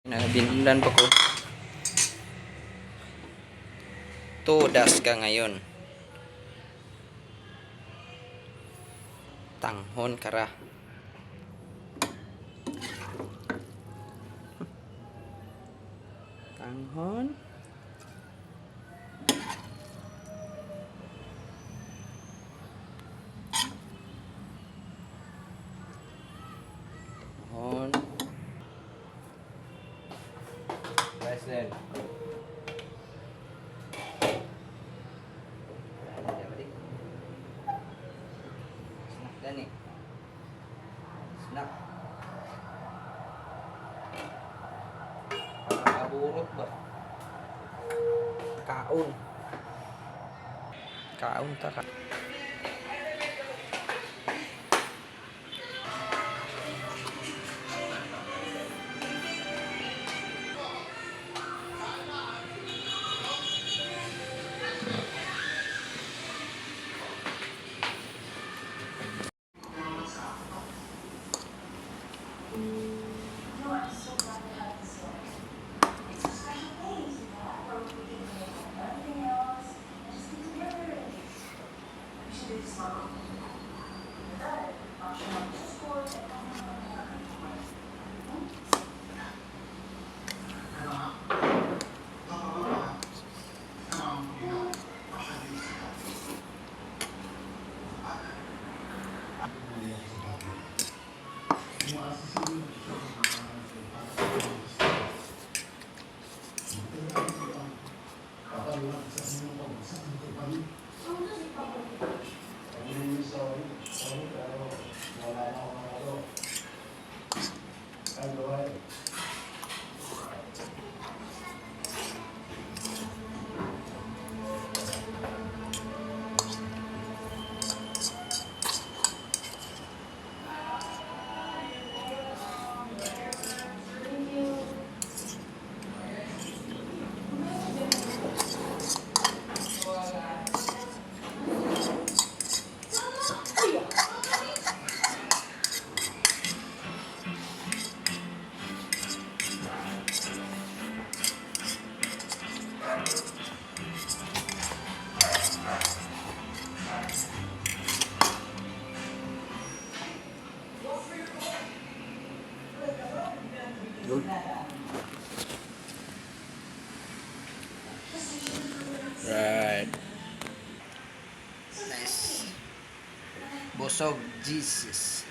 Na binundan pa ko. Todas ka ngayon. Tanghon kara. Tanghon. Tanghon. President. Snack gani. Snack. Parang aburot ba? Kaon. Kaon ta ka. No, I'm so glad to have this one. It's a special place, where we can forget about everything else and just be together. And we should do this more often. But, optional sport and Good. Right. Nice. Busog Jesus.